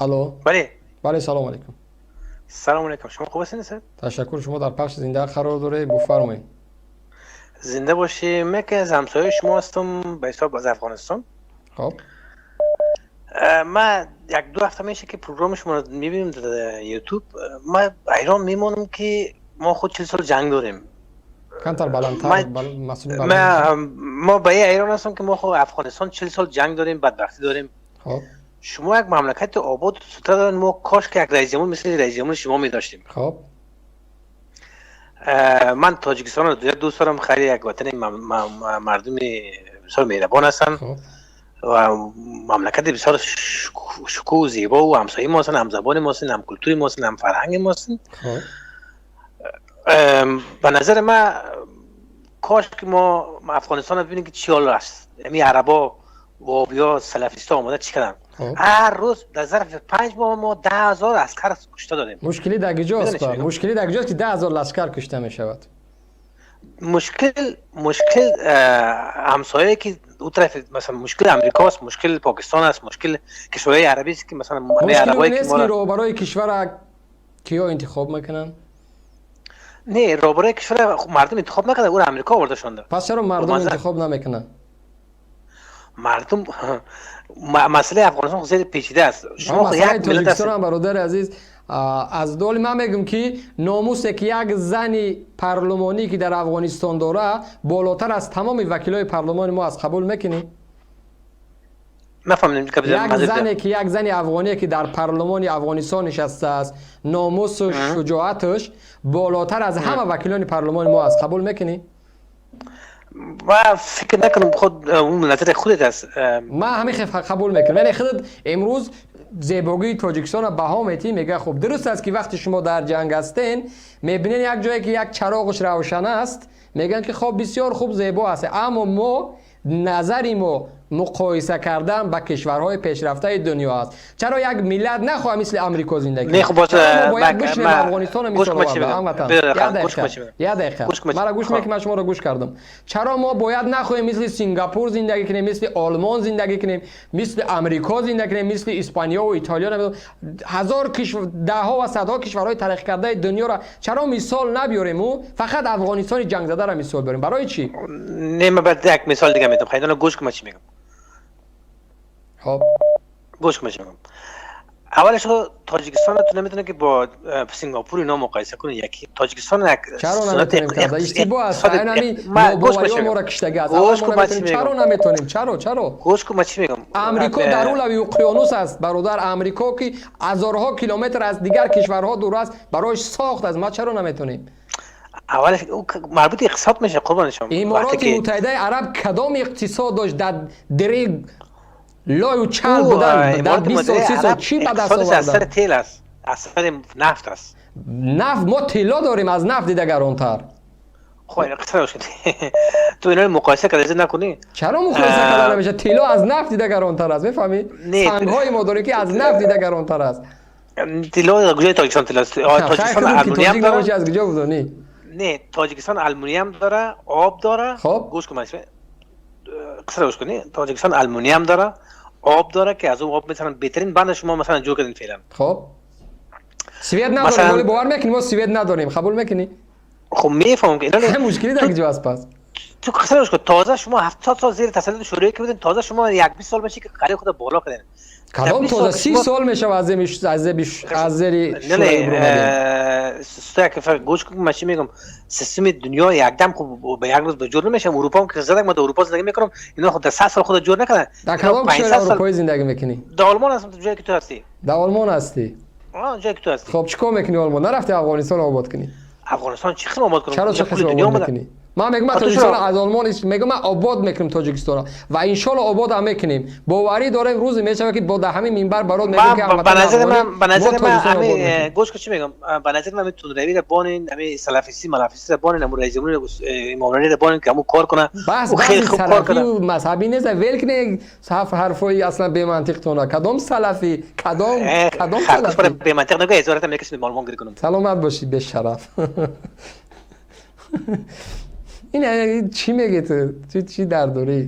Алло. Бале. Бале, салом алейкум. Салом алейкум. Шумо хуб ҳастед, сэр? Ташаккур, шумо дар пахши зинда қарор доред, бифармоед. Зинда бошӣ. Ман ки аз ҳамсояи шумо ҳастам, ба ҳисоб аз Афғонистон. Хуб. Ман як ду ҳафта мешавад, ки программи шуморо мебинем дар Ютуб. Ман ҳайрон мемонам, ки мо худ 40 сол ҷанг дорем. Камтар баландтар, масъулин баланд. Мо ба ин ҳайрон ҳастам, ки мо худ Афғонистон 40 сол ҷанг дорем, бадбахтӣ дорем. Хуб. Шумо як мамлакати обод сутра доред, мо кош ки як раиси ҷумҳур мисли раиси ҷумҳури шумо медоштем. Хуб. Ман Тоҷикистонро дӯст дорам, хеле як ватани мардуми бисёр меҳрабон ҳастанд ва мамлакати бисёр шукӯҳу зебо ва ҳамсояи мо ҳастанд, ҳамзабони мо ҳастанд, ҳамкультури мо ҳастанд, ҳамфарҳанги мо ҳастанд. Ба назари ман, кош ки мо Афғонистонро бибинем, ки чӣ ҳол аст. Ҳамин арабо, вобиё, салафистҳо омода чӣ карданд? Ҳар рӯз дар зарфи 5 моҳ мо 10 000 аскар кушта додем. Мушкилӣ дар куҷост? Мушкилӣ дар куҷост, ки 10 000 лашкар кушта мешавад? Мушкил ҳамсояе, ки ӯ тараф, масалан, мушкил Амрикост, мушкил Покистон аст, мушкил кишварҳои арабӣ аст, ки масалан мушкил нест, ки роҳбарои кишварро киё интихоб мекунанд? Не, роҳбарои кишварро мардум интихоб накарда, ӯро Амрико оварда шонда. Пас чаро мардум интихоб намекунанд? Мардум, масъалаи Афғонистон хеле печида аст. Шумо як Тоҷикистон, бародари азиз, аз доли ман мегӯм, ки номусе, ки як зани парлумонӣ, ки дар Афғонистон дора, болотар аз тамоми вакилои парлумони мо аст, қабул мекунӣ? Нафаҳмидем. Як зане ки, як зани афғоние, ки дар парлумони Афғонистон нишастааст, номусу шуҷоаташ болотар аз ҳама вакилони парлумони мо аст, қабул мекунӣ? Ва фикр накунам, худ он назари худат аст. Ман ҳамин қабул мекунам. Яъне худат имрӯз зебогии Тоҷикистонро баҳо метиҳӣ, мега, хуб, дуруст аст, ки вақте шумо дар ҷанг ҳастен, мебинен як ҷое, ки як чароғаш равшан аст, мегӯянд, ки хоб, бисёр хуб, зебо аст. Аммо мо назари мо муқоиса кардан ба кишварҳои пешрафтаи дунё аст. Чаро як миллат нахоҳад мисли Амрико зиндагӣ? Бояд бишнем Афғонистонро мисол оварда, ҳамватан. Як дақиқа мара гӯш мекунӣ, ман шуморо гӯш кардам. Чаро мо бояд нахоҳем мисли Сингапур зиндагӣ кунем, мисли Олмон зиндагӣ кунем, мисли Амрико зиндагӣ кунем, мисли Испаниё ва Италиё, ҳазор кишвар, даҳҳо ва садҳо кишварҳои тараққӣ кардаи дунёро чаро мисол набиёрему фақат Афғонистони ҷангзадаро мисол биёрем? Барои чӣ? Не, ман баъд як мисол дига медам. Хайдона, гӯш кун, ман чӣ мегӯям. Хоб. Гӯш кун, ман чӣ мегӯям. Аввалаш, Тоҷикистонро ту наметавонӣ, ки бо Сингапур ино муқоиса кунӣ. Яки Тоҷикистон як Чаро наметавонем карда? Иштибоҳ аст, ҳамин нобовариҳо моро киштага аст. Чаро наметавонем? Чаро? Гӯш кун, ман чӣ мегӯям. Амрико дар он лаби уқёнус аст, бародар. Амрико, ки ҳазорҳо километр аз дигар кишварҳо дур аст, барояш сохт аст. Ма чаро наметавонем? Аввалаш, марбути иқтисод мешавад, қурбони шумо. Имороти Муттаҳидаи Араб кадом иқтисод дошт? Дар дери лою чал будан дар 20 сол, 30 сол чӣ ба даст овардан? Аз сари тел аст, аз сари нафт аст. Нафт, мо тилло дорем, аз нафт дида гаронтар. Хуб, ту иноро муқоиса карда накунӣ. Чаро муқоиса карда намешавад? Тилло аз нафт дида гаронтар аст, мефаҳмӣ? Сангҳои мо дорем, ки аз нафт дида гаронтар аст. Тилло куҷои Тоҷикистон тилло аст? Тоҷикистон алюминиям дорад. Аз куҷо будонӣ? Не, Тоҷикистон алюминиям дора, об дора. Хоб. Гӯш кун, қисса гӯш кунӣ. Тоҷикистон алюминиям дора, об дора, ки аз он об метавонанд беҳтарин банда шумо, масалан, ҷӯр кардин феълан. Хоб, свет надорем. Вале бовар мекунӣ, мо свет надорем, қабул мекунӣ? Хуб, мефаҳмам, ки мушкилӣ дар куҷо аст пас? Ту қисса гӯш кун. Тоза шумо 70 сол зери тасаллути Шӯравӣ ки будин, тоза шумо як 20 сол меши, ки қалии худро боло кардин. Кадом тоза? 30 сол мешава аз зери Шӯравӣ баромадем. Гӯш кун, ман чӣ мегӯям. Системи дунё якдам хуб ба як рӯз ба ҷур намешавад. Урупо ҳам ки задак, ман дар Урупо зиндагӣ мекунам, ино худ дар 100 сол худро ҷур накарданд. Дар кадом кишвари аврупоӣ зиндагӣ мекунӣ? Дар Олмон ҳастам, ҷое ки ту ҳастӣ. Дар Олмон ҳастӣ? Ҷое ки ту ҳастӣ. Хоб, чӣ кор мекунӣ Олмон? Нарафти Афғонистон обод кунӣ? Афғонистон чӣ қисм обод кунам? Чаро чӣ қисм обод мекунӣ? Ман мегӯям, Тоҷикистон аз Олмон мегӯям, ман обод мекунем Тоҷикистонро ва иншоалло обод ҳам мекунем. Боварӣ дорем, рӯзе мешавад, ки бо дар ҳамин минбар барот мегӯем, ки ба назари ман, ба назари ман, гӯш кун, чӣ мегӯям. Ба назари ман, тундравиро бонин, ҳамин салафистӣ малафистиро бонин, ҳамун раиси ҷумҳури Имомалиро бонин, ки ҳамун кор кунад. Баҳс баҳси салафию мазҳабӣ нест, вел кунед ҳарфҳои аслан бемантиқтона. Кадом салафӣ, кадом салафӣ? Бемантиқ нагӯ, ҳезоратам мекашид, молмон гир кунам. Саломат бошӣ, бешараф. Ин чӣ мегӣ ту? Ту чӣ дар дорӣ?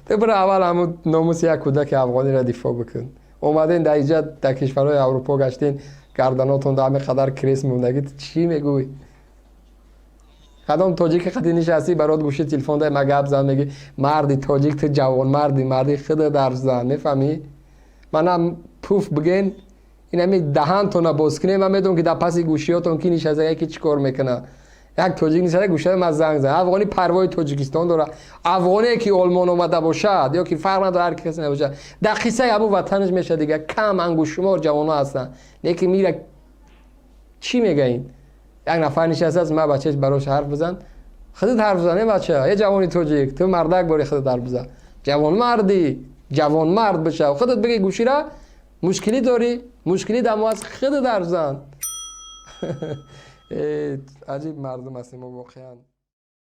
Ту биро, аввал ҳамун номуси як кӯдаки афғониро дифоъ бикун. Омаден дар иҷа, дар кишварҳои Аврупо гаштен, гарданотон дар ҳамин қадар крест мондагӣ. Чӣ мегӯй? Кадом тоҷики қати нишастӣ, барот гӯши телефон дай, ма гап зан, меги марди тоҷик, ту ҷавонмарди, марди худат ҳарф зан, мефаҳмӣ? Манам пуф биген, инами даҳантона боз кунем, ман медонам, ки дар паси гӯшиётон ки нишаста, яке чӣ кор мекунад. Як тоҷик нишаста, гӯшида ма занг зан. Афғонӣ парвои Тоҷикистон дорад. Афғоне ки Олмон омада бошад ё ки фарқ надорад, ҳар касе набошад, дар қиссаи ҳамун ватанаш мешавад. Дига кам ангуштшумор ҷавонҳо ҳастанд, лекин мира чӣ мегаин? Як нафар нишастааст, ма бачаш барош ҳарф бизан. Худат ҳарф бизан, е бача, е ҷавони тоҷик, ту мардак бори, худат ҳарф бизан. Ҷавонмарди, ҷавонмард бишав, худат бигӣ гӯшира мушкилӣ дорӣ, мушкилӣ дар мо аст, худат ҳарф зан. Аҷиб мардум ҳастем мо воқеан.